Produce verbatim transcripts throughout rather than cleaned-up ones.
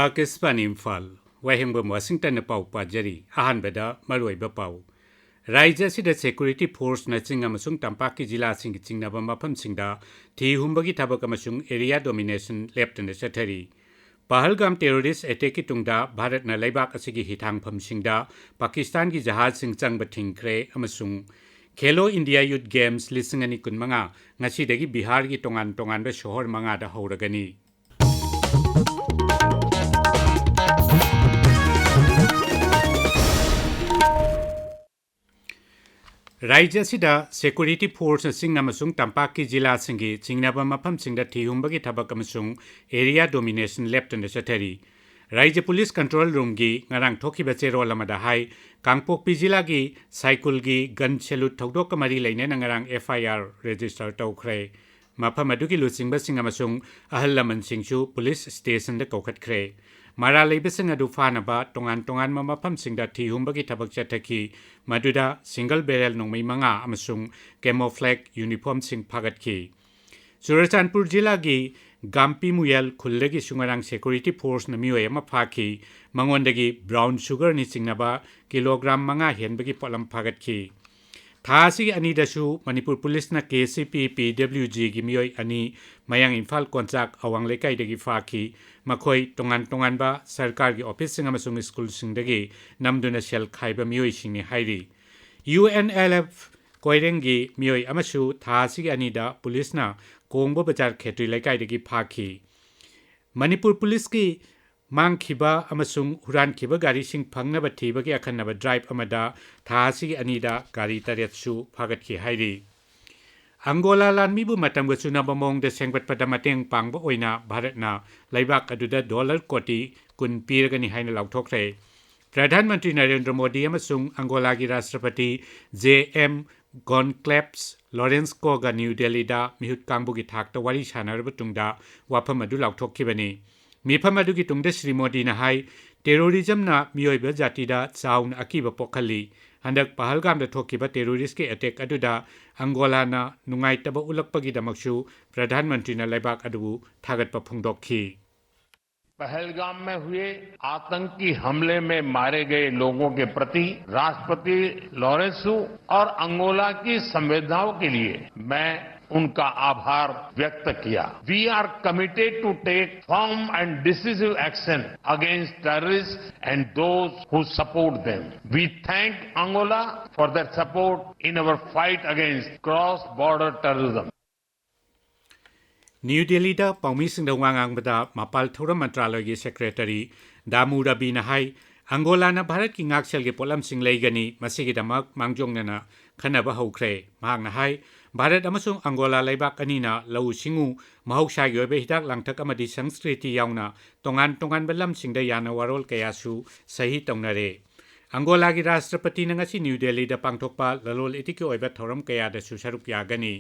ꯑꯥꯀꯥꯁꯕꯥꯅꯤ ꯏꯝꯐꯥꯜ, ꯋꯥꯍꯦꯡꯕꯝ ꯋꯥꯁꯤꯡꯇꯟꯅ ꯄꯥꯎ ꯄꯥꯖꯔꯤ꯫ ꯑꯍꯥꯟꯕꯗ ꯃꯔꯨꯑꯣꯏꯕ ꯄꯥꯎ꯫ ꯔꯥꯖ꯭ꯌ ꯑꯁꯤꯗ security forceꯅ ꯆꯤꯡ ꯑꯃꯁꯨꯡ ꯇꯝꯄꯥꯛꯀꯤ ꯖꯤꯂꯥꯁꯤꯡꯒꯤ ꯆꯤꯡꯅꯕ ꯃꯐꯝꯁꯤꯡꯗ ꯊꯤ ꯍꯨꯝꯕꯒꯤ ꯊꯕꯛ ꯑꯃꯁꯨꯡ area domination ꯂꯦꯞꯇꯅ ꯆꯠꯊꯔꯤ꯫ ꯄꯍꯜꯒꯥꯝ terrorist attackꯀꯤ ꯇꯨꯡꯗ ꯚꯥꯔꯠꯅ ꯂꯩꯕꯥꯛ ꯑꯁꯤꯒꯤ ꯍꯤꯊꯥꯡꯐꯝꯁꯤꯡꯗ ꯄꯥꯀꯤꯁꯇꯥꯟꯒꯤ ꯖꯍꯥꯖꯁꯤꯡ ꯆꯪꯕ ꯊꯤꯡꯈ꯭ꯔꯦ ꯑꯃꯁꯨꯡ ꯈꯦꯂꯣ ꯏꯟꯗꯤꯌꯥ Youth Games ꯂꯤꯁꯤꯡ ꯑꯅꯤ ꯀꯨꯟꯃꯉꯥ ꯉꯁꯤꯗꯒꯤ ꯕꯤꯍꯥꯔꯒꯤ ꯇꯣꯉꯥꯟ ꯇꯣꯉꯥꯟꯕ ꯁꯣꯍꯣꯔ ꯃꯉꯥꯗ ꯍꯧꯔꯒꯅꯤ꯫ ꯔꯥꯖ꯭ꯌ ꯑꯁꯤꯗ security forceꯅ ꯆꯤꯡ ꯑꯃꯁꯨꯡ ꯇꯝꯄꯥꯛꯀꯤ ꯖꯤꯂꯥꯁꯤꯡꯒꯤ ꯆꯤꯡꯅꯕ ꯃꯐꯝꯁꯤꯡꯗ ꯊꯤꯍꯨꯝꯕꯒꯤ ꯊꯕꯛ ꯑꯃꯁꯨꯡ area domination ꯂꯦꯞꯇꯅ ꯆꯠꯊꯔꯤ꯫ ꯔꯥꯖ꯭ꯌ police control roomꯒꯤ ꯉꯔꯥꯡ ꯊꯣꯛꯈꯤꯕ ꯆꯦꯔꯣꯜ ꯑꯃꯗ ꯍꯥꯏ, ꯀꯥꯡꯄꯣꯛꯄꯤ ꯖꯤꯂꯥꯒꯤ ꯁꯥꯏꯀꯨꯜꯒꯤ gun salute ꯊꯧꯗꯣꯛꯀ ꯃꯔꯤ ꯂꯩꯅꯅ ꯉꯔꯥꯡ F I R register ꯇꯧꯈ꯭ꯔꯦ꯫ ꯃꯐꯝ ꯑꯗꯨꯒꯤ ꯂꯨꯆꯤꯡꯕꯁꯤꯡ ꯑꯃꯁꯨꯡ ꯑꯍꯜ ꯂꯃꯟꯁꯤꯡꯁꯨ police stationꯗ ꯀꯧꯈꯠꯈ꯭ꯔꯦ꯫ ꯃꯔꯥꯜ ꯂꯩꯕꯁꯤꯡ ꯑꯗꯨ ꯐꯥꯅꯕ ꯇꯣꯉꯥꯟ ꯇꯣꯉꯥꯟꯕ ꯃꯐꯝꯁꯤꯡꯗ ꯊꯤꯍꯨꯝꯕꯒꯤ ꯊꯕꯛ ꯆꯠꯊꯈꯤ, ꯃꯗꯨꯗ single barrel ꯅꯣꯡꯃꯩ ꯃꯉꯥ ꯑꯃꯁꯨꯡ camouflage uniformꯁꯤꯡ ꯐꯥꯒꯠꯈꯤ꯫ ꯆꯨꯔꯆꯥꯟꯄꯨꯔ ꯖꯤꯂꯥꯒꯤ ꯒꯥꯝꯄꯤꯃꯨꯌꯦꯜ ꯈꯨꯜꯗꯒꯤꯁꯨ ꯉꯔꯥꯡ security forceꯅ ꯃꯤꯑꯣꯏ ꯑꯃ ꯐꯥꯈꯤ꯫ ꯃꯉꯣꯟꯗꯒꯤ brown sugarꯅꯤ ꯆꯤꯡꯅꯕ kilogram ꯃꯉꯥ ꯍꯦꯟꯕꯒꯤ ꯄꯣꯠꯂꯝ ꯐꯥꯒꯠꯈꯤ꯫ ꯊꯥ ꯑꯁꯤꯒꯤ ꯑꯅꯤꯗꯁꯨ Manipur policeꯅ K C P P W Gꯒꯤ ꯃꯤꯑꯣꯏ ꯑꯅꯤ ꯃꯌꯥꯡ ꯏꯝꯐꯥꯜ ꯀꯣꯟꯆꯥꯛ ꯑꯋꯥꯡ ꯂꯩꯀꯥꯏꯗꯒꯤ ꯐꯥꯈꯤ꯫ ꯃꯈꯣꯏ ꯇꯣꯉꯥꯟ ꯇꯣꯉꯥꯟꯕ ꯁꯔꯀꯥꯔꯒꯤ officeꯁꯤꯡ ꯑꯃꯁꯨꯡ ꯁ꯭ꯀꯨꯜꯁꯤꯡꯗꯒꯤ ꯅꯝꯗꯨꯅ ꯁꯦꯜ ꯈꯥꯏꯕ ꯃꯤꯑꯣꯏꯁꯤꯡꯅꯤ ꯍꯥꯏꯔꯤ꯫ U N L F ꯀꯣꯏꯔꯦꯡꯒꯤ ꯃꯤꯑꯣꯏ ꯑꯃꯁꯨ ꯊꯥ ꯑꯁꯤꯒꯤ ꯑꯅꯤꯗ policeꯅ ꯀꯣꯡꯕ ꯕꯖꯥꯔ ꯈꯦꯇ꯭ꯔꯤ ꯂꯩꯀꯥꯏꯗꯒꯤ ꯐꯥꯈꯤ꯫ ꯃꯅꯤꯄꯨꯔ policeꯀꯤ ꯃꯥꯡꯈꯤꯕ ꯑꯃꯁꯨꯡ ꯍꯨꯔꯥꯟꯈꯤꯕ ꯒꯥꯔꯤꯁꯤꯡ ꯐꯪꯅꯕ ꯊꯤꯕꯒꯤ ꯑꯈꯟꯅꯕ drive ꯑꯃꯗ ꯊꯥ ꯑꯁꯤꯒꯤ ꯑꯅꯤꯗ ꯒꯥꯔꯤ ꯇꯔꯦꯠꯁꯨ ꯐꯥꯒꯠꯈꯤ ꯍꯥꯏꯔꯤ꯫ ꯑꯪꯒꯣꯂꯥ ꯂꯥꯟꯃꯤꯕꯨ ꯃꯇꯝꯒ ꯆꯨꯅꯕ ꯃꯑꯣꯡꯗ ꯁꯦꯝꯒꯠꯄꯗ ꯃꯇꯦꯡ ꯄꯥꯡꯕ ꯑꯣꯏꯅ ꯚꯥꯔꯠꯅ ꯂꯩꯕꯥꯛ ꯑꯗꯨꯗ dollar ꯀꯣꯇꯤ ꯀꯨꯟ ꯄꯤꯔꯒꯅꯤ ꯍꯥꯏꯅ ꯂꯥꯎꯊꯣꯛꯈ꯭ꯔꯦ꯫ ꯄ꯭ꯔꯙꯥꯟ ꯃꯟꯇ꯭ꯔꯤ ꯅꯔꯦꯟꯗ꯭ꯔ ꯃꯣꯗꯤ ꯑꯃꯁꯨꯡ ꯑꯪꯒꯣꯂꯥꯒꯤ ꯔꯥꯁꯇ꯭ꯔꯄꯇꯤ J M Gonçalves Lourençoꯒ ꯅ꯭ꯌꯨ ꯗꯦꯜꯂꯤꯗ ꯃꯤꯍꯨꯠ ꯀꯥꯡꯕꯨꯒꯤ ꯊꯥꯛꯇ ꯋꯥꯔꯤ ꯁꯥꯟꯅꯔꯕ ꯇꯨꯡꯗ ꯋꯥꯐꯝ ꯑꯗꯨ ꯂꯥꯎꯊꯣꯛꯈꯤꯕꯅꯤ꯫ ꯃꯤꯐꯝ ꯑꯗꯨꯒꯤ ꯇꯨꯡꯗ ꯁ꯭ꯔꯤ ꯃꯣꯗꯤꯅ ꯍꯥꯏ, terrorismꯅ ꯃꯤꯑꯣꯏꯕ ꯖꯥꯇꯤꯗ ꯆꯥꯎꯅ ꯑꯀꯤꯕ ꯄꯣꯛꯍꯜꯂꯤ꯫ ꯍꯟꯗꯛ ꯄꯍꯜꯒꯥꯝꯗ ꯊꯣꯛꯈꯤꯕ terroristꯀꯤ attack ꯑꯗꯨꯗ ꯑꯪꯒꯣꯂꯥꯅ ꯅꯨꯡꯉꯥꯏꯇꯕ ꯎꯠꯂꯛꯄꯒꯤꯗꯃꯛꯁꯨ ꯄ꯭ꯔꯙꯥꯟ ꯃꯟꯇ꯭ꯔꯤꯅ ꯂꯩꯕꯥꯛ ꯑꯗꯨꯕꯨ ꯊꯥꯒꯠꯄ ꯐꯣꯡꯗꯣꯛꯈꯤ꯫ पहलगाम में हुए आतंकी हमले में मारे गए लोगों के प्रति राष्ट्रपति लॉरेंसू और अंगोला की संवेदनाओं के लिए मैं उनका आभार व्यक्त किया। We are committed to take firm and decisive action against terrorists and those who support them. We thank Angola for their support in our fight against cross-border terrorism. New ꯗꯦꯜꯂꯤꯗ ꯄꯥꯎꯃꯤꯁꯤꯡꯗ ꯋꯥ ꯉꯥꯡꯕꯗ ꯃꯄꯥꯜ ꯊꯧꯔꯝ ꯃꯟꯇ꯭ꯔꯥꯂꯣꯏꯒꯤ ꯁꯦꯀ꯭ꯔꯦꯇꯔꯤ ꯗꯥꯃꯨ ꯔꯕꯤꯅ ꯍꯥꯏ, ꯑꯪꯒꯣꯂꯥꯅ ꯚꯥꯔꯠꯀꯤ ꯉꯥꯛꯁꯦꯜꯒꯤ ꯄꯣꯠꯂꯝꯁꯤꯡ ꯂꯩꯒꯅꯤ, ꯃꯁꯤꯒꯤꯗꯃꯛ ꯃꯥꯡꯖꯧꯅꯅ ꯈꯟꯅꯕ ꯍꯧꯈ꯭ꯔꯦ꯫ ꯃꯍꯥꯛꯅ ꯍꯥꯏ, ꯚꯥꯔꯠ ꯑꯃꯁꯨꯡ ꯑꯪꯒꯣꯂꯥ ꯂꯩꯕꯥꯛ ꯑꯅꯤꯅ ꯂꯧꯎ ꯁꯤꯡꯎ, ꯃꯍꯧꯁꯥꯒꯤ ꯑꯣꯏꯕ ꯍꯤꯗꯥꯛ ꯂꯥꯡꯊꯛ ꯑꯃꯗꯤ ꯁꯪꯁꯀ꯭ꯔꯤꯇꯤ ꯌꯥꯎꯅ ꯇꯣꯉꯥꯟ ꯇꯣꯉꯥꯟꯕ ꯂꯝꯁꯤꯡꯗ ꯌꯥꯅ ꯋꯥꯔꯣꯜ ꯀꯌꯥꯁꯨ ꯁꯍꯤ ꯇꯧꯅꯔꯦ꯫ ꯑꯪꯒꯣꯂꯥꯒꯤ ꯔꯥꯁꯇ꯭ꯔꯄꯇꯤꯅ ꯉꯁꯤ ꯅ꯭ꯌꯨ ꯗꯦꯜꯂꯤꯗ ꯄꯥꯡꯊꯣꯛꯄ ꯂꯂꯣꯟ ꯏꯇꯤꯛꯀꯤ ꯑꯣꯏꯕ ꯊꯧꯔꯝ ꯀꯌꯥꯗꯁꯨ ꯁꯔꯨꯛ ꯌꯥꯒꯅꯤ꯫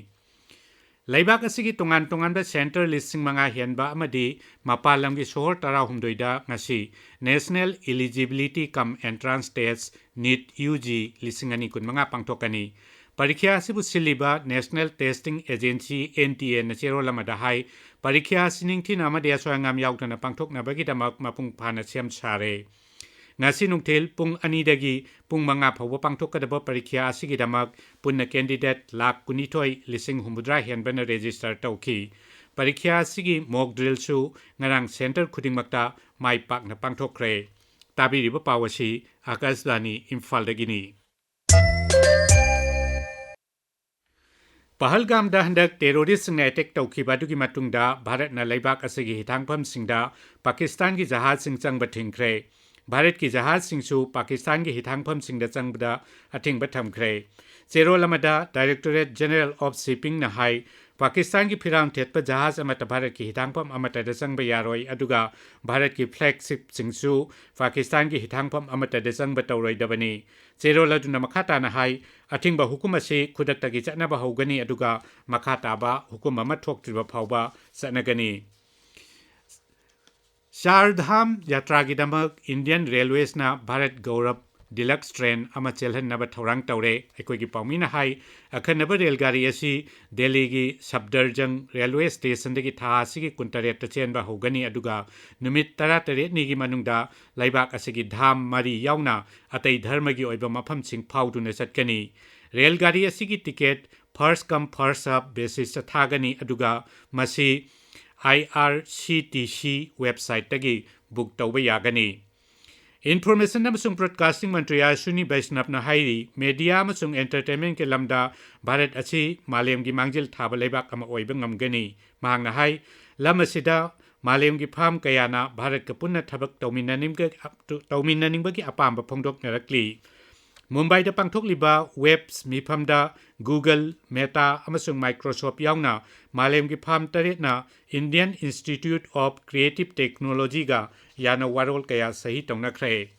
ꯂꯩꯕꯥꯛ ꯑꯁꯤꯒꯤ ꯇꯣꯉꯥꯟ ꯇꯣꯉꯥꯟꯕ ꯁꯦꯟꯇꯔ ꯂꯤꯁꯤꯡ ꯃꯉꯥ ꯍꯦꯟꯕ ꯑꯃꯗꯤ ꯃꯄꯥꯟ ꯂꯝꯒꯤ ꯁꯣꯍꯣꯔ ꯇꯔꯥꯍꯨꯝꯗꯣꯏꯗ ꯉꯁꯤ National Eligibility cum Entrance Test, NEET, U G ꯂꯤꯁꯤꯡ ꯑꯅꯤ ꯀꯨꯟꯃꯉꯥ ꯄꯥꯡꯊꯣꯛꯀꯅꯤ꯫ ꯄꯔꯤꯈ꯭ꯌꯥ ꯑꯁꯤꯕꯨ ꯁꯤꯜꯂꯤꯕ National Testing Agency, N T A ꯅ ꯆꯦꯔꯣꯜ ꯑꯃꯗ ꯍꯥꯏ, ꯄꯔꯤꯈ꯭ꯌꯥ ꯑꯁꯤ ꯅꯤꯡꯊꯤꯅ ꯑꯃꯗꯤ ꯑꯁꯣꯏ ꯑꯉꯥꯝ ꯌꯥꯎꯗꯅ ꯄꯥꯡꯊꯣꯛꯅꯕꯒꯤꯗꯃꯛ ꯃꯄꯨꯡ ꯐꯥꯅ ꯁꯦꯝ ꯁꯥꯔꯦ꯫ ꯉꯁꯤ ꯅꯨꯡꯊꯤꯜ ꯄꯨꯡ ꯑꯅꯤꯗꯒꯤ ꯄꯨꯡ ꯃꯉꯥ ꯐꯥꯎꯕ ꯄꯥꯡꯊꯣꯛꯀꯗꯕ ꯄꯔꯤꯈ꯭ꯌꯥ ꯑꯁꯤꯒꯤꯗꯃꯛ ꯄꯨꯟꯅ candidate ꯂꯥꯈ ꯀꯨꯟꯅꯤꯊꯣꯏ ꯂꯤꯁꯤꯡ ꯍꯨꯝꯐꯨꯇꯔꯥ ꯍꯦꯟꯕꯅ register ꯇꯧꯈꯤ꯫ ꯄꯔꯤꯈ꯭ꯌꯥ ꯑꯁꯤꯒꯤ mock drill ꯁꯨ ꯉꯔꯥꯡ center ꯈꯨꯗꯤꯡꯃꯛꯇ ꯃꯥꯏ ꯄꯥꯛꯅ ꯄꯥꯡꯊꯣꯛꯈ꯭ꯔꯦ꯫ ꯇꯥꯕꯤꯔꯤꯕ ꯄꯥꯎ ꯑꯁꯤ ꯑꯥꯀꯥꯁꯕꯥꯅꯤ ꯏꯝꯐꯥꯜꯗꯒꯤꯅꯤ꯫ ꯄꯍꯜꯒꯥꯝꯗ ꯍꯟꯗꯛ terrorist ꯁꯤꯡꯅ attack ꯇꯧꯈꯤꯕ ꯑꯗꯨꯒꯤ ꯃꯇꯨꯡꯗ ꯚꯥꯔꯠꯅ ꯂꯩꯕꯥꯛ ꯑꯁꯤꯒꯤ ꯍꯤꯊꯥꯡꯐꯝꯁꯤꯡꯗ ꯄꯥꯀꯤꯁꯇꯥꯟꯒꯤ ꯖꯍꯥꯖꯁꯤꯡ ꯆꯪꯕ ꯊꯤꯡꯈ꯭ꯔꯦ꯫ ꯚꯥꯔꯠꯀꯤ ꯖꯍꯥꯖꯁꯤꯡꯁꯨ ꯄꯥꯀꯤꯁꯇꯥꯟꯒꯤ ꯍꯤꯊꯥꯡꯐꯝꯁꯤꯡꯗ ꯆꯪꯕꯗ ꯑꯊꯤꯡꯕ ꯊꯝꯈ꯭ꯔꯦ꯫ ꯆꯦꯔꯣꯜ ꯑꯃꯗ Directorate General of Shipping ꯅ ꯍꯥꯏ, ꯄꯥꯀꯤꯁꯇꯥꯟꯒꯤ ꯐꯤꯔꯥꯡ ꯊꯦꯠꯄ ꯖꯍꯥꯖ ꯑꯃꯠꯇ ꯚꯥꯔꯠꯀꯤ ꯍꯤꯊꯥꯡꯐꯝ ꯑꯃꯠꯇꯗ ꯆꯪꯕ ꯌꯥꯔꯣꯏ, ꯑꯗꯨꯒ ꯚꯥꯔꯠꯀꯤ flagship ꯁꯤꯡꯁꯨ ꯄꯥꯀꯤꯁꯇꯥꯟꯒꯤ ꯍꯤꯊꯥꯡꯐꯝ ꯑꯃꯠꯇꯗ ꯆꯪꯕ ꯇꯧꯔꯣꯏꯗꯕꯅꯤ꯫ ꯆꯦꯔꯣꯜ ꯑꯗꯨꯅ ꯃꯈꯥ ꯇꯥꯅ ꯍꯥꯏ, ꯑꯊꯤꯡꯕ ꯍꯨꯀꯨꯝ ꯑꯁꯤ ꯈꯨꯗꯛꯇꯒꯤ ꯆꯠꯅꯕ ꯍꯧꯒꯅꯤ, ꯑꯗꯨꯒ ꯃꯈꯥ ꯇꯥꯕ ꯍꯨꯀꯨꯝ ꯑꯃ ꯊꯣꯛꯇ꯭ꯔꯤꯕ ꯐꯥꯎꯕ ꯆꯠꯅꯒꯅꯤ꯫ ꯆꯥꯔ ꯙꯥꯝ ꯌꯥꯇ꯭ꯔꯥꯒꯤꯗꯃꯛ Indian Railways ꯅ ꯚꯥꯔꯠ ꯒꯧꯔꯕ ꯗꯤꯂꯛꯁ ꯇ꯭ꯔꯦꯟ ꯑꯃ ꯆꯦꯜꯍꯟꯅꯕ ꯊꯧꯔꯥꯡ ꯇꯧꯔꯦ꯫ ꯑꯩꯈꯣꯏꯒꯤ ꯄꯥꯎꯃꯤꯅ ꯍꯥꯏ, ꯑꯈꯟꯅꯕ ꯔꯦꯜꯒꯥꯔꯤ ꯑꯁꯤ ꯗꯦꯜꯂꯤꯒꯤ ꯁꯐꯗꯔꯖꯪ ꯔꯦꯜꯋꯦ ꯁ꯭ꯇꯦꯁꯟꯗꯒꯤ ꯊꯥ ꯑꯁꯤꯒꯤ ꯀꯨꯟꯇꯔꯦꯠꯇ ꯆꯦꯟꯕ ꯍꯧꯒꯅꯤ, ꯑꯗꯨꯒ ꯅꯨꯃꯤꯠ ꯇꯔꯥꯇꯔꯦꯠꯅꯤꯒꯤ ꯃꯅꯨꯡꯗ ꯂꯩꯕꯥꯛ ꯑꯁꯤꯒꯤ ꯙꯥꯝ ꯃꯔꯤ ꯌꯥꯎꯅ ꯑꯇꯩ ꯙꯔꯃꯒꯤ ꯑꯣꯏꯕ ꯃꯐꯝꯁꯤꯡ ꯐꯥꯎꯗꯨꯅ ꯆꯠꯀꯅꯤ꯫ ꯔꯦꯜꯒꯥꯔꯤ ꯑꯁꯤꯒꯤ ticket first come first serve basis ꯇ ꯊꯥꯒꯅꯤ, ꯑꯗꯨꯒ ꯃꯁꯤ ꯑꯥꯏ R C T C ꯋꯦꯕꯁꯥꯏꯠꯇꯒꯤ book ꯇꯧꯕ ꯌꯥꯒꯅꯤ꯫ ꯏꯟꯐꯣꯔꯃꯦꯁꯟ ꯑꯃꯁꯨꯡ ꯕ꯭ꯔꯣꯗꯀꯥꯁꯇꯤꯡ ꯃꯟꯇ꯭ꯔꯤ ꯑꯁ꯭ꯋꯤꯅꯤ ꯕꯩꯁꯅꯕꯅ ꯍꯥꯏꯔꯤ, ꯃꯦꯗꯤꯌꯥ ꯑꯃꯁꯨꯡ ꯑꯦꯟꯇꯔꯇꯦꯟꯃꯦꯟꯠꯀꯤ ꯂꯝꯗ ꯚꯥꯔꯠ ꯑꯁꯤ ꯃꯥꯂꯦꯝꯒꯤ ꯃꯥꯡꯖꯤꯜ ꯊꯥꯕ ꯂꯩꯕꯥꯛ ꯑꯃ ꯑꯣꯏꯕ ꯉꯝꯒꯅꯤ꯫ ꯃꯍꯥꯛꯅ ꯍꯥꯏ, ꯂꯝ ꯑꯁꯤꯗ ꯃꯥꯂꯦꯝꯒꯤ ꯐꯥꯝ ꯀꯌꯥꯅ ꯚꯥꯔꯠꯀ ꯄꯨꯟꯅ ꯊꯕꯛ ꯇꯧꯃꯤꯟꯅꯅꯤꯡꯕ-, ꯇꯧꯃꯤꯟꯅꯅꯤꯡꯕꯒꯤ ꯑꯄꯥꯝꯕ ꯐꯣꯡꯗꯣꯛꯅꯔꯛꯂꯤ꯫ ꯃꯨꯝꯕꯥꯏꯗ ꯄꯥꯡꯊꯣꯛꯂꯤꯕ ꯋꯦꯕꯁ ꯃꯤꯐꯝꯗ Google, Meta ꯑꯃꯁꯨꯡ Microsoft ꯌꯥꯎꯅ ꯃꯥꯂꯦꯝꯒꯤ ꯐꯥꯝ ꯇꯔꯦꯠꯅ Indian Institute of Creative Technology ꯒ ꯌꯥꯅ ꯋꯥꯔꯣꯜ ꯀꯌꯥ ꯁꯍꯤ ꯇꯧꯅꯈ꯭ꯔꯦ꯫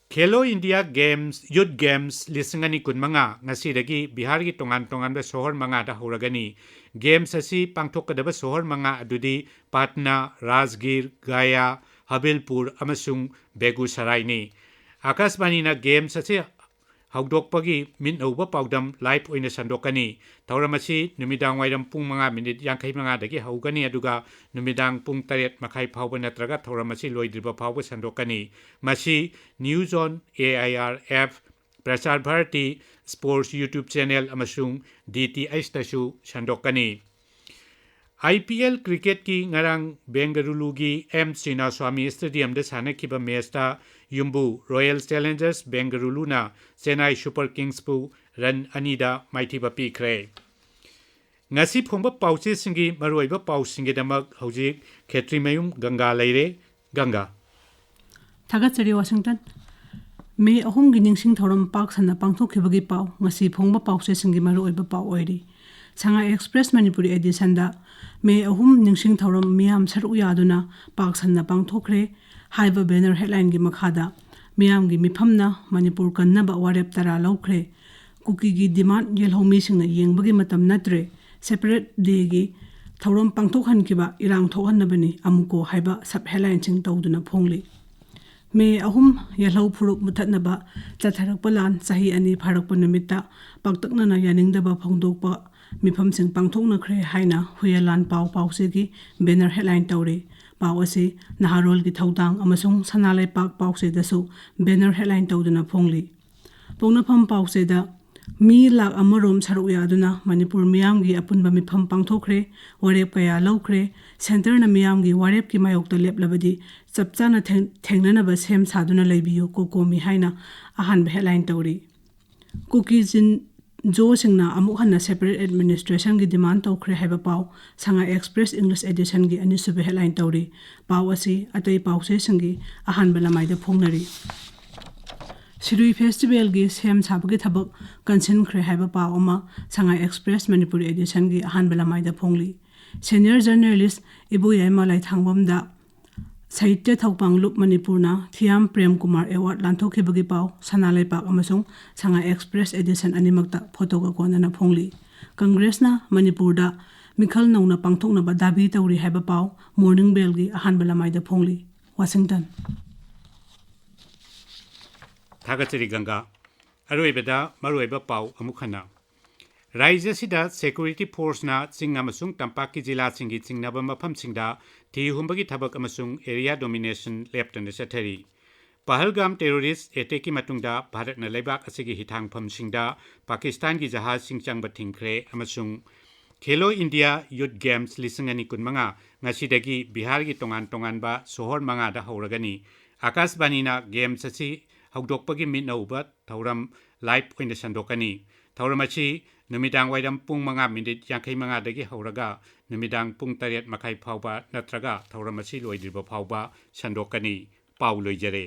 ꯈꯦꯂꯣ ꯏꯟꯗꯤꯌꯥ ꯒꯦꯝꯁ, ꯌꯨꯊ ꯒꯦꯝꯁ ꯂꯤꯁꯤꯡ ꯑꯅꯤ ꯀꯨꯟꯃꯉꯥ ꯉꯁꯤꯗꯒꯤ ꯕꯤꯍꯥꯔꯒꯤ ꯇꯣꯉꯥꯟ ꯇꯣꯉꯥꯟꯕ ꯁꯣꯍꯔ ꯃꯉꯥꯗ ꯍꯧꯔꯒꯅꯤ꯫ ꯒꯦꯝꯁ ꯑꯁꯤ ꯄꯥꯡꯊꯣꯛꯀꯗꯕ ꯁꯣꯍꯔ ꯃꯉꯥ ꯑꯗꯨꯗꯤ ꯄꯥꯠꯅꯥ, ꯔꯥꯖꯒꯤꯔ, ꯒꯥꯌꯥ, ꯍꯕꯤꯜꯄꯨꯔ ꯑꯃꯁꯨꯡ ꯕꯦꯒꯨꯁꯔꯥꯏꯅꯤ꯫ ꯑꯥꯀꯥꯁꯕꯥꯅꯤꯅ ꯒꯦꯝꯁ ꯑꯁꯤ ꯍꯧꯗꯣꯛꯄꯒꯤ ꯃꯤꯠꯅ ꯎꯕ ꯄꯥꯎꯗꯝ ꯂꯥꯏꯚ ꯑꯣꯏꯅ ꯁꯟꯗꯣꯛꯀꯅꯤ꯫ ꯊꯧꯔꯝ ꯑꯁꯤ ꯅꯨꯃꯤꯗꯥꯡ ꯋꯥꯏꯔꯝ ꯄꯨꯡ ꯃꯉꯥ ꯃꯤꯅꯤꯠ ꯌꯥꯡꯈꯩ ꯃꯉꯥꯗꯒꯤ ꯍꯧꯒꯅꯤ, ꯑꯗꯨꯒ ꯅꯨꯃꯤꯗꯥꯡ ꯄꯨꯡ ꯇꯔꯦꯠ ꯃꯈꯥꯏ ꯐꯥꯎꯕ ꯅꯠꯇ꯭ꯔꯒ ꯊꯧꯔꯝ ꯑꯁꯤ ꯂꯣꯏꯗ꯭ꯔꯤꯕ ꯐꯥꯎꯕ ꯁꯟꯗꯣꯛꯀꯅꯤ꯫ ꯃꯁꯤ News on A I R F, Prasar Bharati, sports YouTube channel ꯑꯃꯁꯨꯡ D T H ꯇꯁꯨ ꯁꯟꯗꯣꯛꯀꯅꯤ꯫ I P L ꯀ꯭ꯔꯤꯀꯦꯠꯀꯤ ꯉꯔꯥꯡ ꯕꯦꯡꯒꯂꯨꯔꯨꯒꯤ ꯑꯦꯝ ꯆꯤꯟꯅꯥꯁ꯭ꯋꯥꯃꯤ ꯁ꯭ꯇꯦꯗꯤꯌꯝꯗ ꯁꯥꯟꯅꯈꯤꯕ ꯃꯦꯆꯇ ꯌꯨꯝꯕꯨ ꯔꯣꯌꯦꯜ ꯆꯦꯂꯦꯟꯖꯔꯁ ꯕꯦꯡꯒꯂꯨꯔꯨꯅ ꯆꯦꯟꯅꯥꯏ ꯁꯨꯄꯔ ꯀꯤꯡꯁꯄꯨ ꯔꯟ ꯑꯅꯤꯗ ꯃꯥꯏꯊꯤꯕ ꯄꯤꯈ꯭ꯔꯦ꯫ ꯉꯁꯤ ꯐꯣꯡꯕ ꯄꯥꯎꯆꯦꯁꯤꯡꯒꯤ ꯃꯔꯨꯑꯣꯏꯕ ꯄꯥꯎꯁꯤꯡꯒꯤꯗꯃꯛ ꯍꯧꯖꯤꯛ ꯈꯦꯇ꯭ꯔꯤꯃꯌꯨꯝ ꯒꯪꯒꯥ ꯂꯩꯔꯦ꯫ ꯒꯪꯒꯥ꯫ ꯊꯥꯒꯠꯆꯔꯤ, ꯋꯥꯁꯤꯡꯇꯟ꯫ ꯃꯦ ꯑꯍꯨꯝꯒꯤ ꯅꯤꯡꯁꯤꯡ ꯊꯧꯔꯝ ꯄꯥꯛ ꯁꯟꯅ ꯄꯥꯡꯊꯣꯛꯈꯤꯕꯒꯤ ꯄꯥꯎ ꯉꯁꯤ ꯐꯣꯡꯕ ꯄꯥꯎꯆꯦꯁꯤꯡꯒꯤ ꯃꯔꯨꯑꯣꯏꯕ ꯄꯥꯎ ꯑꯣꯏꯔꯤ꯫ ꯁꯉꯥꯏ ꯑꯦꯛꯁꯄ꯭ꯔꯦꯁ ꯃꯅꯤꯄꯨꯔꯤ ꯑꯦꯗꯤꯁꯟꯗ ꯃꯦ ꯑꯍꯨꯝ ꯅꯤꯡꯁꯤꯡ ꯊꯧꯔꯝ ꯃꯤꯌꯥꯝ ꯁꯔꯨꯛ ꯌꯥꯗꯨꯅ ꯄꯥꯛ ꯁꯟꯅ ꯄꯥꯡꯊꯣꯛꯈ꯭ꯔꯦ ꯍꯥꯏꯕ ꯕꯦꯅꯔ ꯍꯦꯗꯂꯥꯏꯟꯒꯤ ꯃꯈꯥꯗ ꯃꯤꯌꯥꯝꯒꯤ ꯃꯤꯐꯝꯅ ꯃꯅꯤꯄꯨꯔ ꯀꯟꯅꯕ ꯋꯥꯔꯦꯞ ꯇꯔꯥ ꯂꯧꯈ꯭ꯔꯦ꯫ ꯀꯨꯀꯤꯒꯤ ꯗꯤꯃꯥꯟꯗ ꯌꯦꯜꯍꯧꯃꯤꯁꯤꯡꯅ ꯌꯦꯡꯕꯒꯤ ꯃꯇꯝ ꯅꯠꯇ꯭ꯔꯦ, ꯁꯦꯄꯔꯦꯠ ꯗꯦꯒꯤ ꯊꯧꯔꯝ ꯄꯥꯡꯊꯣꯛꯍꯟꯈꯤꯕ ꯏꯔꯥꯡ ꯊꯣꯛꯍꯟꯅꯕꯅꯤ ꯑꯃꯨꯛꯀꯣ ꯍꯥꯏꯕ ꯁꯕ ꯍꯦꯗꯂꯥꯏꯟꯁꯤꯡ ꯇꯧꯗꯨꯅ ꯐꯣꯡꯂꯤ꯫ ꯃꯦ ꯑꯍꯨꯝ, ꯌꯦꯜꯍꯧ ꯐꯨꯔꯨꯞ ꯃꯨꯊꯠꯅꯕ ꯆꯠꯊꯔꯛꯄ ꯂꯥꯟ ꯆꯍꯤ ꯑꯅꯤ ꯐꯥꯔꯛꯄ ꯅꯨꯃꯤꯠꯇ ꯄꯥꯛꯇꯛꯅꯅ ꯌꯥꯅꯤꯡꯗꯕ ꯐꯣꯡꯗꯣꯛꯄ ꯃꯤꯐꯝꯁꯤꯡ ꯄꯥꯡꯊꯣꯛꯅꯈ꯭ꯔꯦ ꯍꯥꯏꯅ ꯍꯨꯌꯦꯟ ꯂꯥꯟ ꯄꯥꯎ ꯄꯥꯎꯆꯦꯒꯤ ꯕꯦꯅꯔ ꯍꯦꯗꯂꯥꯏꯟ ꯇꯧꯔꯤ꯫ ꯄꯥꯎ ꯑꯁꯤ ꯅꯍꯥꯔꯣꯜꯒꯤ ꯊꯧꯗꯥꯡ ꯑꯃꯁꯨꯡ ꯁꯅꯥ ꯂꯩꯄꯥꯛ ꯄꯥꯎꯆꯦꯗꯁꯨ ꯕꯦꯅꯔ ꯍꯦꯗꯂꯥꯏꯟ ꯇꯧꯗꯨꯅ ꯐꯣꯡꯂꯤ꯫ ꯄꯣꯛꯅꯐꯝ ꯄꯥꯎꯆꯦꯗ ꯃꯤ ꯂꯥꯈ ꯑꯃꯔꯣꯝ ꯁꯔꯨꯛ ꯌꯥꯗꯨꯅ ꯃꯅꯤꯄꯨꯔ ꯃꯤꯌꯥꯝꯒꯤ ꯑꯄꯨꯟꯕ ꯃꯤꯐꯝ ꯄꯥꯡꯊꯣꯛꯈ꯭ꯔꯦ, ꯋꯥꯔꯦꯞ ꯀꯌꯥ ꯂꯧꯈ꯭ꯔꯦ, ꯁꯦꯟꯇꯔꯅ ꯃꯤꯌꯥꯝꯒꯤ ꯋꯥꯔꯦꯞꯀꯤ ꯃꯥꯌꯣꯛꯇ ꯂꯦꯞꯂꯕꯗꯤ ꯆꯞ ꯆꯥꯅ ꯊꯦꯡ-, ꯊꯦꯡꯅꯅꯕ ꯁꯦꯝ ꯁꯥꯗꯨꯅ ꯂꯩꯕꯤꯌꯨ, ꯀꯣꯀꯣꯃꯤ ꯍꯥꯏꯅ ꯑꯍꯥꯟꯕ ꯍꯦꯗꯂꯥꯏꯟ ꯇꯧꯔꯤ꯫ ꯀꯨꯀꯤ ꯖꯤꯟ ꯖꯣꯁꯤꯡꯅ ꯑꯃꯨꯛ ꯍꯟꯅ ꯁꯦꯄꯔꯦꯠ ꯑꯦꯗꯃꯤꯅꯤꯁꯇ꯭ꯔꯦꯁꯟꯒꯤ ꯗꯤꯃꯥꯟ ꯇꯧꯈ꯭ꯔꯦ ꯍꯥꯏꯕ ꯄꯥꯎ ꯁꯉꯥꯏ ꯑꯦꯛꯁꯄ꯭ꯔꯦꯁ ꯏꯪꯂꯤꯁ ꯑꯦꯗꯤꯁꯟꯒꯤ ꯑꯅꯤꯁꯨꯕ ꯍꯦꯗꯂꯥꯏꯟ ꯇꯧꯔꯤ꯫ ꯄꯥꯎ ꯑꯁꯤ ꯑꯇꯩ ꯄꯥꯎꯆꯦꯁꯤꯡꯒꯤ ꯑꯍꯥꯟꯕ ꯂꯃꯥꯏꯗ ꯐꯣꯡꯅꯔꯤ꯫ ꯁꯤꯔꯨꯏ ꯐꯦꯁꯇꯤꯚꯦꯜꯒꯤ ꯁꯦꯝ ꯁꯥꯕꯒꯤ ꯊꯕꯛ ꯀꯟꯁꯤꯟꯈ꯭ꯔꯦ ꯍꯥꯏꯕ ꯄꯥꯎ ꯑꯃ ꯁꯉꯥꯏ ꯑꯦꯛꯁꯄ꯭ꯔꯦꯁ ꯃꯅꯤꯄꯨꯔꯤ ꯑꯦꯗꯤꯁꯟꯒꯤ ꯑꯍꯥꯟꯕ ꯂꯃꯥꯏꯗ ꯐꯣꯡꯂꯤ꯫ ꯁꯦꯅꯤꯌꯔ ꯖꯔꯅꯦꯂꯤꯁ ꯏꯕꯣꯌꯥꯏꯃ ꯂꯥꯏꯊꯥꯡꯕꯝꯗ ꯁꯥꯍꯤꯇ꯭ꯌ ꯊꯧꯄꯥꯡꯂꯨꯞ ꯃꯅꯤꯄꯨꯔꯅ ꯊꯤꯌꯥꯝ ꯄ꯭ꯔꯦꯝ ꯀꯨꯃꯥꯔ ꯑꯦꯋꯥꯔꯗ ꯂꯥꯟꯊꯣꯛꯈꯤꯕꯒꯤ ꯄꯥꯎ ꯁꯅꯥ ꯂꯩꯄꯥꯛ ꯑꯃꯁꯨꯡ ꯁꯉꯥꯏ ꯑꯦꯛꯁꯄ꯭ꯔꯦꯁ ꯑꯦꯗꯤꯁꯟ ꯑꯅꯤꯃꯛꯇ ꯐꯣꯇꯣꯒ ꯀꯣꯟꯅꯅ ꯐꯣꯡꯂꯤ꯫ ꯀꯪꯒ꯭ꯔꯦꯁꯅ ꯃꯅꯤꯄꯨꯔꯗ ꯃꯤꯈꯜ ꯅꯧꯅ ꯄꯥꯡꯊꯣꯛꯅꯕ ꯗꯥꯕꯤ ꯇꯧꯔꯤ ꯍꯥꯏꯕ ꯄꯥꯎ ꯃꯣꯔꯅꯤꯡ ꯕꯦꯜꯒꯤ ꯑꯍꯥꯟꯕ ꯂꯃꯥꯏꯗ ꯐꯣꯡꯂꯤ꯫ ꯋꯥꯁꯤꯡꯇꯟ꯫ ꯊꯥꯒꯠꯆꯔꯤ ꯒꯪꯒꯥ꯫ ꯑꯔꯣꯏꯕꯗ ꯃꯔꯨꯑꯣꯏꯕ ꯄꯥꯎ ꯑꯃꯨꯛ ꯍꯟꯅ꯫ ꯔꯥꯖ꯭ꯌ ꯑꯁꯤꯗ ꯁꯦꯀ꯭ꯌꯨꯔꯤꯇꯤ ꯐꯣꯔꯁꯅ ꯆꯤꯡ ꯑꯃꯁꯨꯡ ꯇꯝꯄꯥꯛꯀꯤ ꯖꯤꯂꯥꯁꯤꯡꯒꯤ ꯆꯤꯡꯅꯕ ꯃꯐꯝꯁꯤꯡꯗ ꯊꯤ ꯍꯨꯝꯕꯒꯤ ꯊꯕꯛ ꯑꯃꯁꯨꯡ ꯑꯦꯔꯤꯌꯥ ꯗꯣꯃꯤꯅꯦꯁꯟ ꯂꯦꯞꯇꯅ ꯆꯠꯊꯔꯤ꯫ ꯄꯍꯜꯒꯥꯝ ꯇꯦꯔꯣꯔꯤꯁ ꯑꯦꯇꯦꯛꯀꯤ ꯃꯇꯨꯡꯗ ꯚꯥꯔꯠꯅ ꯂꯩꯕꯥꯛ ꯑꯁꯤꯒꯤ ꯍꯤꯊꯥꯡꯐꯝꯁꯤꯡꯗ ꯄꯥꯀꯤꯁꯇꯥꯟꯒꯤ ꯖꯍꯥꯖꯁꯤꯡ ꯆꯪꯕ ꯊꯤꯡꯈ꯭ꯔꯦ ꯑꯃꯁꯨꯡ ꯈꯦꯂꯣ ꯏꯟꯗꯤꯌꯥ ꯌꯨꯠ ꯒꯦꯝꯁ ꯂꯤꯁꯤꯡ ꯑꯅꯤ ꯀꯨꯟꯃꯉꯥ ꯉꯁꯤꯗꯒꯤ ꯕꯤꯍꯥꯔꯒꯤ ꯇꯣꯉꯥꯟ ꯇꯣꯉꯥꯟꯕ ꯁꯣꯍꯣꯔ ꯃꯉꯥꯗ ꯍꯧꯔꯒꯅꯤ꯫ ꯑꯀꯥꯁꯕꯥꯅꯤꯅ ꯒꯦꯝꯁ ꯑꯁꯤ ꯍꯧꯗꯣꯛꯄꯒꯤ ꯃꯤꯠꯅ ꯎꯕ ꯊꯧꯔꯝ ꯂꯥꯏꯚ ꯑꯣꯏꯅ ꯁꯟꯗꯣꯛꯀꯅꯤ꯫ ꯊꯧꯔꯝ ꯑꯁꯤ ꯅꯨꯃꯤꯗꯥꯡ ꯋꯥꯏꯔꯝ ꯄꯨꯡ ꯃꯉꯥ ꯃꯤꯅꯤꯠ ꯌꯥꯡꯈꯩ ꯃꯉꯥꯗꯒꯤ ꯍꯧꯔꯒ ꯅꯨꯃꯤꯗꯥꯡ ꯄꯨꯡ ꯇꯔꯦꯠ ꯃꯈꯥꯏ ꯐꯥꯎꯕ ꯅꯠꯇ꯭ꯔꯒ ꯊꯧꯔꯝ ꯑꯁꯤ ꯂꯣꯏꯗ꯭ꯔꯤꯕ ꯐꯥꯎꯕ ꯁꯟꯗꯣꯛꯀꯅꯤ꯫ ꯄꯥꯎ ꯂꯣꯏꯖꯔꯦ꯫